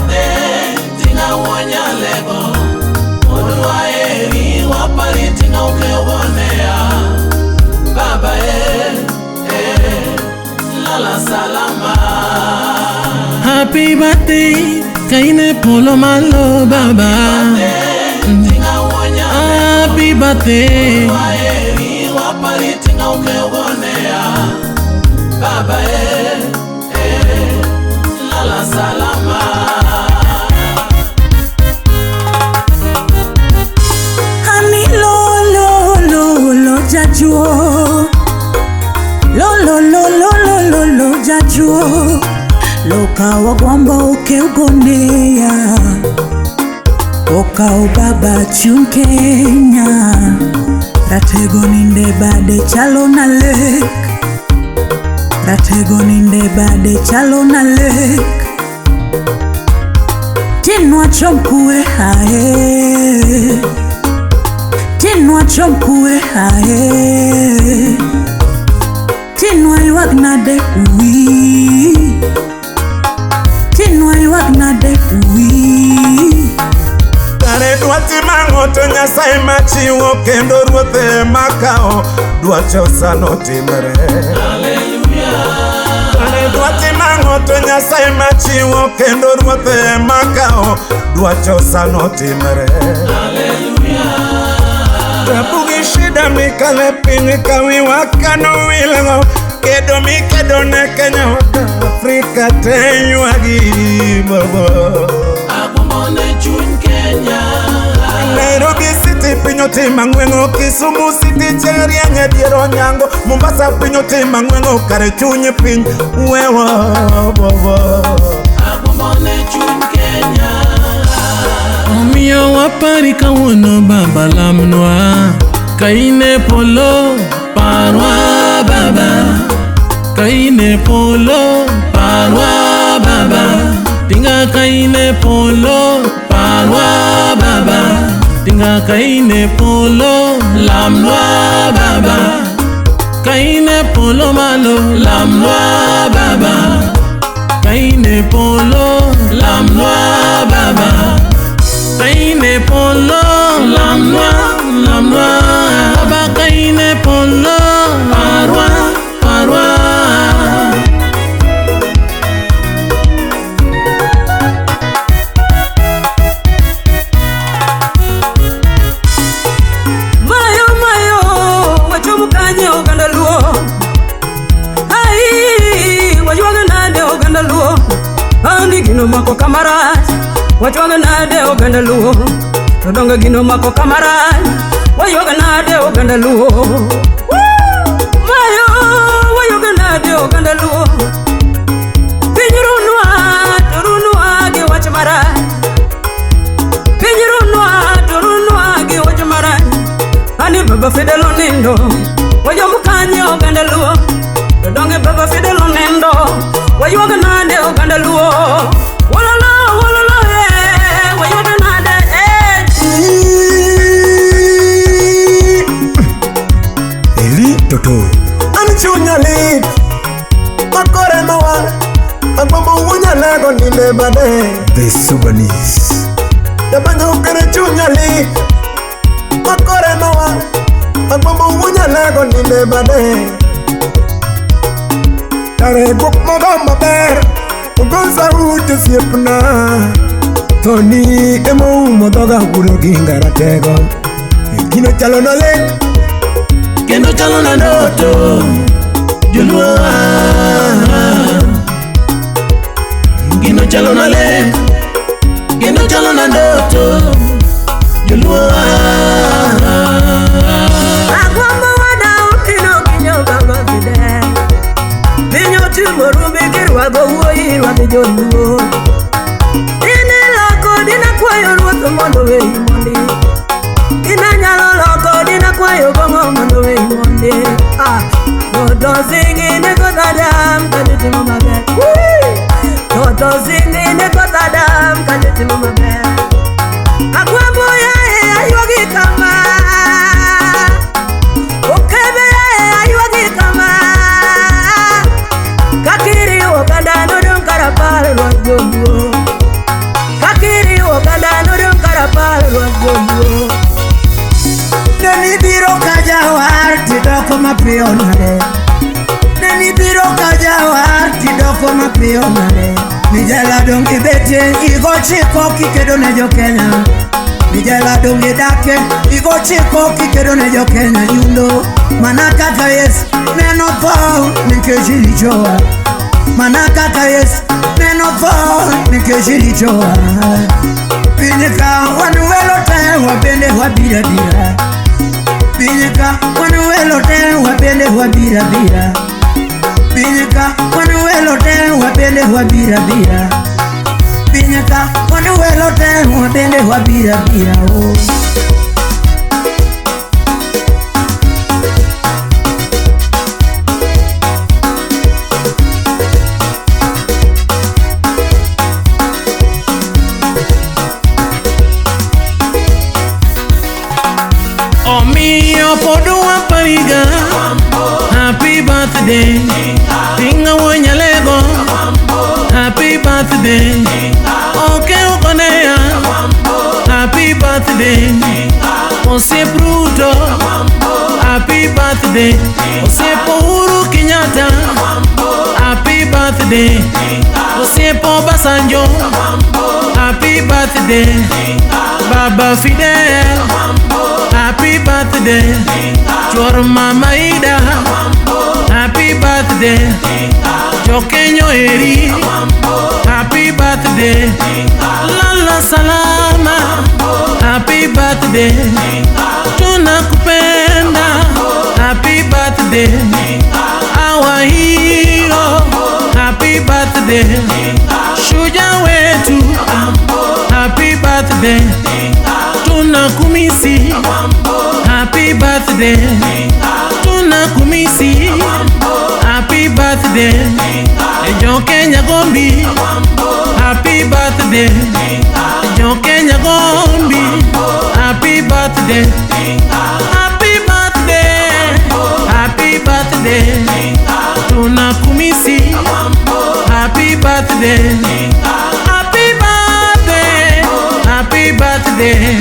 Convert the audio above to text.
birthday, tinga wonyalego. Odwa eri wapari tinga ukeogonea. Baba eh, eh, lala salama. Happy birthday, kaine polo malo baba. Happy birthday. Eri wapari tinga ukeogonea. Baba eh, eh, lala salama. Ani lo lo lo lo jajuo. Lo lo lo lo lo lo lo jajuo. Loka wagwambo ukeugonea. Okao baba chung Kenya. Ratego ninde bade chalo na lek. Ratego ninde bade chalo na lek. Tinwa chomkue hae. Tinwa chomkue hae. Tinwa ywak nade uwi. Tinwa ywak nade uwi. Kare dwachi mang'o to Nyasaye machiwo kendo ruoth ema kawo dwache osano timre. Kare dwachi mang'o to Nyasaye machiwo kendo ruoth ema kawo dwache osano timre. Tabu gi shida mikale piny ka wiwa kano wilgo kedo mikedo ne Kenya wa ka Afrika te ywagi bobo. Agombo ne chuny Kenya. Nairobi City piny otimo ang'weng'o, Kisumu City chieng' rieny e dier onyango, Mombasa piny otimo ang'weng'o, kare chuny piny wewa bobo. Agombo ne chuny Kenya. Omiyo wapari kawuono baba lamnwa. Kaine polo parwa baba. Kaine polo parwa baba. Tinga kaine polo parwa baba. Tinga kaine polo lamnwa baba. Kaine polo malo lamnwa baba. Kaine polo lamnwa baba. Kaine polo lamnwa lamnwa. Baba kaine polo parwa parwa. Mayo mayo wachomo kanye oganda luo. Ai waywaga nade oganda luo. Andi gino mako kamarach. Wachwaga nade oganda luo. To donge gino mako kamarach. Waywaga nade oganda luo. Mayo waywaga nade oganda luo. Piny runwa to runwa gi wach marach. Piny runwa to runwa gi wach marach. Ani baba Fidel onindo, wayomo kanye oganda luo. To donge baba Fidel onindo, waywaga nade oganda luo. Wololo wololo eh, waywaga nade eh. Eli Toto. An chunya lit makore mawang' agombo wuonyalego ninde bade. The Subanese. Jabanjo kere chunya lit makore mawang' agombo wuonyalego ninde bade. Kare guok mogo maber ogo sauti osiepna. Tony emoumo dhoga wulo gi ngaratego. Gino chalo na lek Kendo chalo na ndoto joluo ah. Gino chalo na lek kendo chalo na ndoto joluo ah. Agombo wada utino kinyo baba Fidel. Piny otimo rumbi girwago wuoyi rwadhi joluo. Dine loko dine kwayo ruoth mondo weyi mondi. Dine nyalo loko dine kwayo bong'o mondo weyi mondi. Ah, Toto singi ne koth Adam kanyo timo maber. Wee! Toto singi ne koth Adam kanyo timo maber. Agwambo yae aywagi kama. Okebe yae aywagi kama. Kakiri oganda nodong' karapar rwak joluo. Dongo mapiyo nade. Ni jela dongi betie igo chiko kikedo ne jo Kenya. Ni jela dongi dake igo chiko kikedo ne jo Kenya nyundo. Mana kaka Yesu neno tho nikech richowa. Mana kaka Yesu neno tho nikech richowa. Piny ka wan welo te wabende wabira bira. Piny ka wan welo te wabende wabira bira. Piny ka wan welo te wabende wabira bira. Piny ka wan welo te wabende wabira bira oh. Omiyo pod wapariga. Happy birthday Tinga Wonyalego. Happy birthday Oke Okonea. Happy birthday Osiep Ruto. Happy birthday Osiep Uhuru Kenyatta. Happy birthday Osiep Obasanjo. Happy birthday Baba Fidel. Happy birthday Chuor Mama Ida. Happy birthday Jokenyo eri. Happy birthday Lala Salama. Happy birthday tunakupenda. Happy birthday our hero. Happy birthday shujaa wetu. Happy birthday tunakumisi. Happy birthday tunakumisi. Happy birthday Jo Kenya Gombi. Happy birthday Jo Kenya Gombi. Happy birthday. Happy birthday. Happy birthday tunakumisi. Happy birthday. Happy birthday. Happy birthday.